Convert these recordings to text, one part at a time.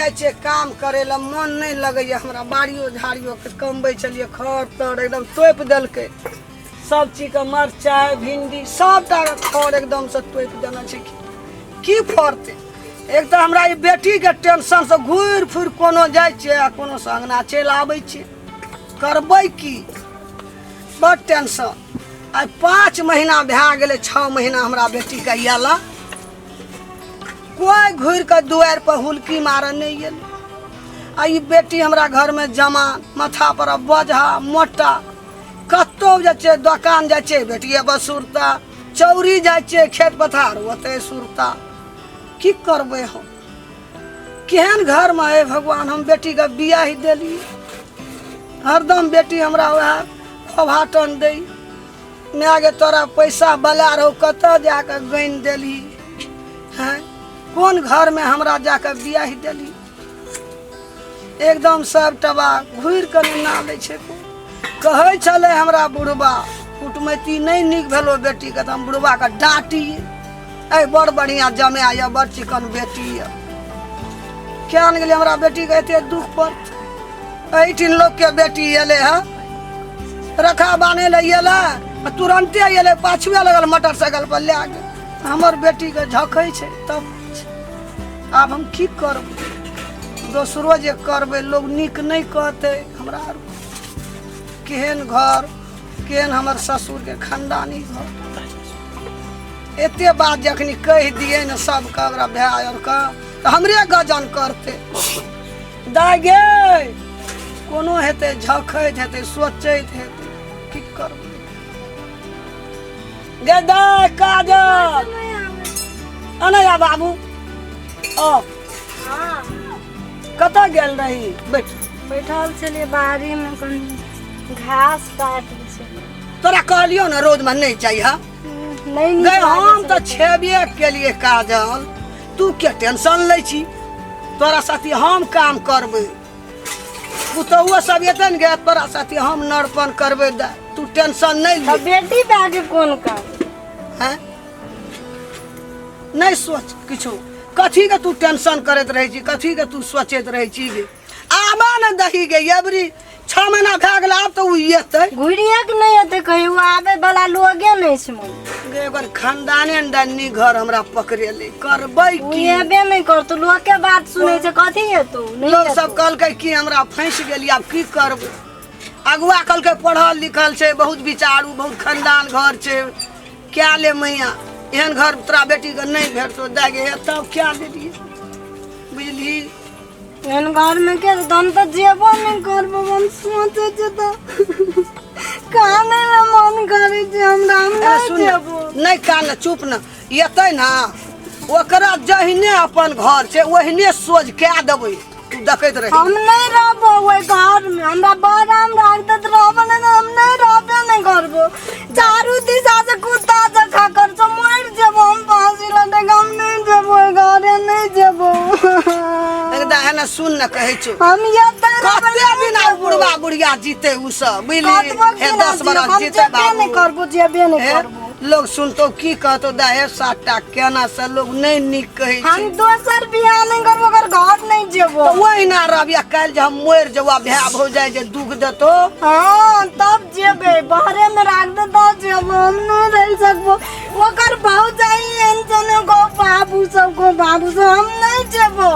जाइ छियै काम करै लए, मन नहि लगैए हमरा। बाड़ियो झाड़ियोके कमबै छलियै, खर तर एकदम तोपि देलकै सब चीजके, मरचाइ भिंडी सबटाके खर एकदमसँ तोपि देने छै। की फड़तै? एक तऽ हमरा ई बेटीके टेंशनसँ घुरि फुरि कोनो जाइ छियै आ कोनो सँ अङ्गना चलि आबै छियै। करबै की? बड़ टेंशन। आइ 5 महीना भए गेलै, 6 महीना हमरा बेटीके अयला, कोइ घुरि कऽ दुआरि पर हुलकी मारऽ नहि गेल। आ ई बेटी हमरा घरमे जमा माथा पर बोझा मोटा, कतहु जाइ छियै, दोकान जाइ छियै, बेटिए पर सुरता, चौरी जाइ छियै, खेत पथार ओतहि सुरता। की करबै हम? केहन घरमे हे भगवान हम बेटीके बियाह देलियै? हरदम बेटी हमरा वएह खोभाटन दै, माय गे तोरा पैसा बला रहो, कतऽ जाकऽ गनि देलही? हैं, कोन घरमे हमरा जाकऽ बियाह देलही? एकदम सब टबा घुरि कऽ नहि ना लै छै। कहै छलै हमरा बुढ़बा, कुटमैती नहि नीक भेलो बेटीके तऽ हम बुढ़बाके डाँटियै। ऐ बड़ बढ़िआँ जमाय यऽ, बड़ चिकन बेटी यऽ, किया ने गेलियै हमरा बेटीके एते दुख पड़तै? एहिठिन लोकके बेटी एलै हँ, रखा बान्है लए एलै आ तुरन्ते एलै, पाछुए लगल मोटरसाइकिल पर लए गेल। हमर बेटीके झखै छै तब आब हम की करबै? दोसरो जे करबै, लोक नीक नहि कहतै हमरा आर। केहन घर, केहन हमर ससुरके खानदानी घर। एते बात जखनी कहि दियै ने सबके, हमरा भाय आरके तऽ हमरे गजन करतै। दाय गे, कोनो हेतै, झखैत हेतै, सोचैत हेतै, की करबै गे दाय? काजल अनै आ बाबू, ओ कतऽ गेल रही? बैठ। बैठल छलियै बाड़ीमे, कनि घास काटै छलियै। तोरा कहलियौ ने रौदमे नहि चाहिए। नहि नीक गै, लागै हम तऽ छलै। छेबे केलिए काजल, तू के टेंशन लै छी? तोरा साथी हम काम करबै, पुतहुओ सब एतै ने गे, तोरा साथी हम नरपन करबै। तू टेंशन नहि तऽ ले। बेटी भए के कोन काम? हैं, नहि सोच किछु। कथीके तू टेंशन करैत रहै छी? कथीके तू सोचैत रहै छी गे? आबा ने दही गे, एबरी 6 महीना भए गेल, आब तऽ ओ एतै। घुरिए के नहि एतै कहियो, आबै वाला लोगे नहि छै मन। गे, ओकर खानदाने ने डालनी घर हमरा पकड़ेलै, करबै ओ की? एबे नहि करतौ, लोकके बात सुनै छै, कथी हेतौ? नहि लोक सब हेतौ। कहलकै कि हमरा फँसि गेली, आब की करबै? अगुआ कहलकै पढ़ल लिखल छै, बहुत विचारू, बहुत खानदान घर छै, क्या ले मैया, एहन घर तोरा बेटीके नहि भेटतौ। दए गे, तब क्या लेलियै, बुझली? एहन घरमे के हम तऽ जेबो नहि करबो। हम सोचै छियै तऽ कानै लए मन करै छै हमरा। हम एना नहि सुन ने, जेबो। नहि कान, चुप न। एतै ने ओकरा, जहिने अपन घर छै ओहिने सोझ कए देबै, तू देखैत रही। हम नहि रहबो ओहि घरमे। हमरा बड़ आम राखते तऽ रहबो, नहि तऽ हम नहि रहबे नहि करबो। चारू दिशा से कुत्ता जखा कर छौ, मरि जेबो हम फांसी लटक। हम नहि जेबो ओहि घरे, नहि जेबो। एकदा है ने, सुन ने, कहै छौ। हम एतै रहबै, कते नहि दिन आब जेबो। बुढ़बा बुढ़िया जीते उ सब, बुझली? कतबो हे दिन 10 जीब, बरस हम जीते जेबे नहि बाबू। करबो, जेबे नहि हे, करबो। लोग सुनतो की कहतो? दाहे सातटा केना से लोग नहीं नीक कहै हम छै। दोसर बियाह नहि करबो, ओकर घर नहि जेबो। तऽ ओहिना रहबी। काल्हि जे हम मरि जेबो, भाय भौजाइ जे दुख देतो। हाँ, तब जेबे। बाहरे में राख दे तब जेबो। हम नहीं रह सकबो। ओकर भौजाइ एहन छै ने गो, बाबू सब गो, बाबू सब, हम नहीं जेबो।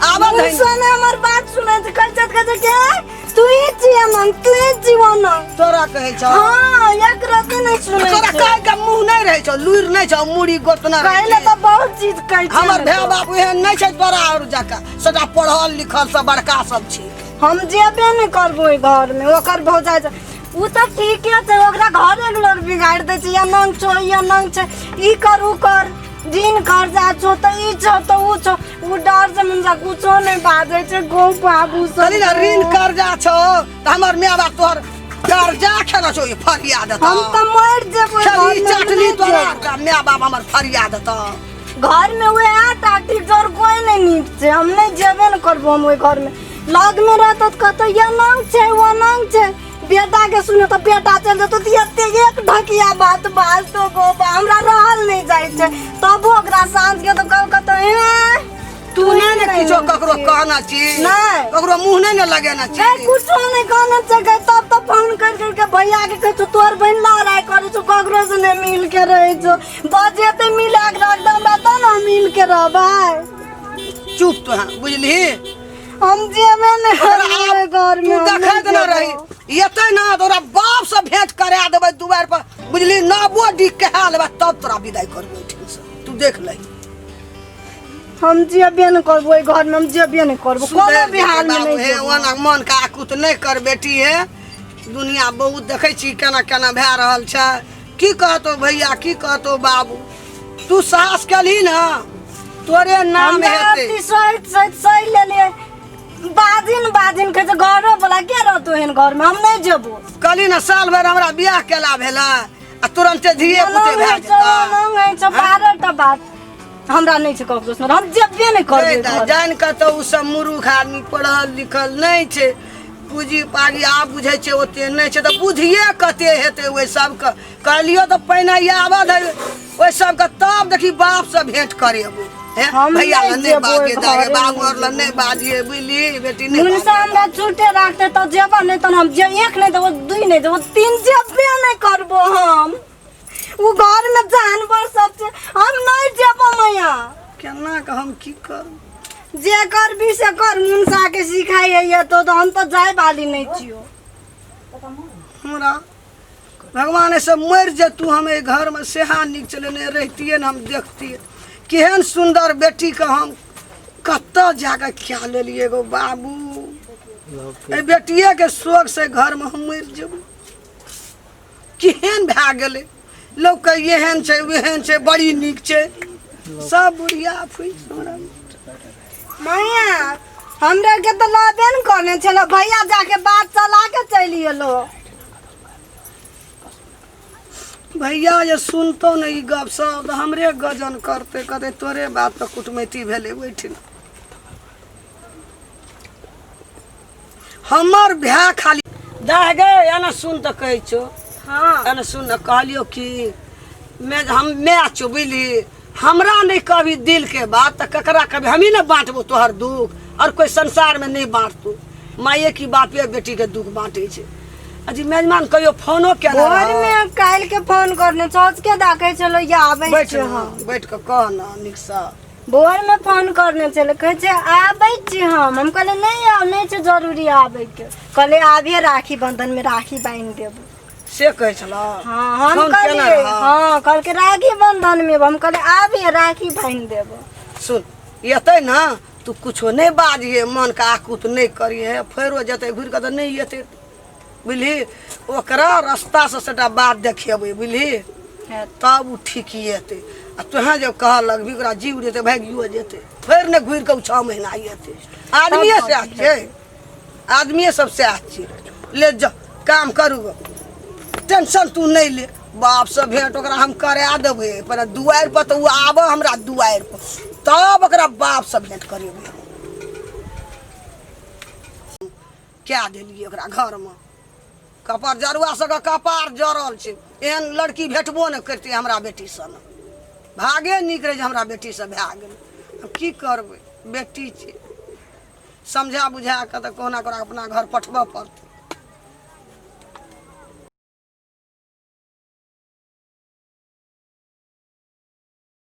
आबऽ दही। सुने, हमर बात सुने छै, कहै छै, कहै छै के तू ही जीवन, तू ही जीवन। तोरा कहै छौ? हाँ, एक रति नहीं सुने तोरा छै। कहै के मुँह नहि रहै छौ, लुरि नहि छौ, मुड़ी गोतना रहै कहले छै। तऽ बहुत चीज कहै छै। हमर भाय बाप एहन नहि छै तोरा और जकाँ, सबटा पढ़ल लिखल सब बड़का सब छै। हम जेबे नहि करबो ओहि घर में। ओकर भौजाइ छै, ओ तऽ ठीके छै, ओकरा घरे के लोग बिगाड़ि दै छै। या नंग छौ, या नंग छै, ई कर, उ कर, दिन कर्जा छौ तऽ ई छौ तऽ उ छौ। उ डर से मुनसा कुछो नहि बाजै छै गो बाबू सब। कहली ने ऋण कर्जा छौ तऽ हमर माय बाप तोहर कर्जा खेने छौ, ई फरिया देतौ। हम तऽ मरि जेबै खेली घरमे, हम चटनी नहि तोरा जेबै। माय बाप हमर फरिया देतौ। घर में वएह टा ठीक छै, और कोई नहीं नीक छै। हम नहीं जेबे ने करबो हम ओहि घर में। लग में रहतो तऽ कहतो ये नंग छै, वो नंग छै। बेटा के सुने तऽ बेटा चल जेतो तऽ एते एक ढकिया बात बाजतो गो बा, हमरा रहल नहीं जाइ छै। तबो ओकरा साँझ के तऽ कल कहतो हे तू नहि ने किछो ककरो कहना छी? नहि। ककरो मुंह नहि ने लगेना छी? गै, कुछो नहि कहना छै गै। तब तऽ फोन कर कर के भैया के कहै छौ, तोहर बहिन लड़ाइ करै छौ, ककरो से नहि मिल के रहै छौ। बजेतै मिला के रख दे हमरा, तब ने हम मिल के रहबै। चुप तो हाँ, बुझलिही? हम जेबे नहि करबै घर में। तू देखैत न रही, एतै ना तोरा बाप से भेंट करा देबै दुआर पर, बुझली? नबो डिग के लेबै तब तोरा विदाई करबै एहिठाम से, तू देख ले। हम जेबे नहि करबो ओहि घर में, हम जेबे नहि करबो कोनो भी हाल में नहीं हे जेबो। ओना मन के आकुत नहि कर बेटी। हे, दुनिया बहुत देखै छी केना केना भए रहल छै। की कहतो भैया, की कहतो बाबू? तू साहस केलही ना, तोरे नाम हमरा हेतै। अति सहित सहित सही लेलियै। बाजिन बाजिन कहै छै घरो वाला, के रहतो एहन घर में? हम नहि जेबो। कहली ना, साल भरि हमरा बियाह केला भेला आ तुरन्ते धिये पुते भए जेतै। 12 टा बात हमरा नहि छै ककरो से, हम जेबे नहि करबै घर। जानि कऽ तऽ ओ सब मूर्ख आदमी, पढ़ल लिखल नहि छै, पूँजी पागी आब बुझै छै ओते नहि छै, तऽ बुद्धिए कते हेतै ओहि सबके? कहलियो तऽ पहिने आबऽ दे ओहि सबके, तब देखी बापसँ भेंट करेबो। हे हम भैया नहि लग नहि जेबो बाजिए ओहि दागे घरे, बाबू नहि आओर लग नहि बाजिए, बुझली बेटी? नहि मुनसा बाजिए। हमरा झूठे राखते तऽ जेबो, नहि तऽ हम जे एक नहि देबो, दुई नहि देबो, तीन जेबे नहि करबो हम। ओ घर में जानवर सब छै, हम नहीं जेबो मैया। केना कऽ हम की करू? जे करबी से कर। मुनसा के सिखाई है तो हम तो जाय वाली नहीं छियो। हमरा भगवान ऐसे मरि जेतू, हम एहि घरमे सेहा नीक छलै। नहि रहितियै ने, हम देखतियै केहन सुन्दर बेटीके हम कतऽ जाकऽ खिया लेलियै गो बाबू। एहि बेटिएके शोक से घरमे हम मरि जेबू। केहन भए गेलै? लोकके एहन छै, ओहन छै, बड़ी नीक छै, सब बुढ़िया फुसि हमरा। मैया, हमरा के तऽ लबे ने करने छलो, भैया जाके बात चला के चलि एलो। भैया जे सुनतौ ने ई गप सब तऽ हमरे गजन करतै, कहतै तोरे बात पर कुटमैती भेलै ओहिठिन। हमर भाय खाली दह गे। एना सुन तऽ कहै छौ। एना सुन ने, कहलियौ कि मैं हम मैं छौ, बुझली? हमरा नहि कहबी दिल के बात तऽ ककरा कहबी? हमही ने बाँटबो तोहर दुख, और कोई संसार में नहि बाँटतौ। माये की बापे बेटी के दुख बाँटै छै। अजी मेजमान कहियो फोनो केने भोर रहौ? में काल्हि के फोन करने सोच के देखै छलो या आबै बैठ छै। ने, हम बैठ कऽ कह ने नीकसँ। भोर में फोन करने छलै, कहै छै आबै छी हम। हम कहलियै नहि आउ, नहि छै जरूरी आबैके। कहलियै आबिये राखी बंधन में राखी बान्हि देबो। से कहै छलौ? हाँ, हम फोन केने कहलियै। रहौ? हाँ, कहलकै राखी बंधन में। हम कहलियै आबिये, राखी बान्हि देबो। सुन, एतै ने तू कुछो नहि बाजिहे, मनके आकुत नहि करिहे। फेरो जेतै घुरि कऽ तऽ नहि एतै, बुझली? ओकरा रास्तासँ सबटा बात देखेबै, बुझली? तब ओ ठीक एतै। आ तोहें जब कहऽ लगबी, ओकरा जीव जेतै, भागियो जेतै, फेर नहि घुरि कऽ ओ 6 महीना एतै। आदमिए सएह छै, आदमिए सब सएह छै। ले जा, काम करू, टेंशन तू नहि ले। बापसँ भेंट ओकरा हम करा देबै, पर दुआरि पर तऽ ओ आबऽ हमरा दुआरि पर, तब ओकरा बापसँ भेंट करेबै। कए देलियै ओकरा घरमे। कपार जरुआ सबके कपार जरल छै। एहन लड़की भेटबो नहि करतै हमरा बेटी सन। भागे नीक रहै जे हमरा बेटीसँ भए गेलै। आब की करबै, बेटी छै, समझा बुझा कऽ तऽ कहुना कऽ अपना घर पठबऽ पड़तै।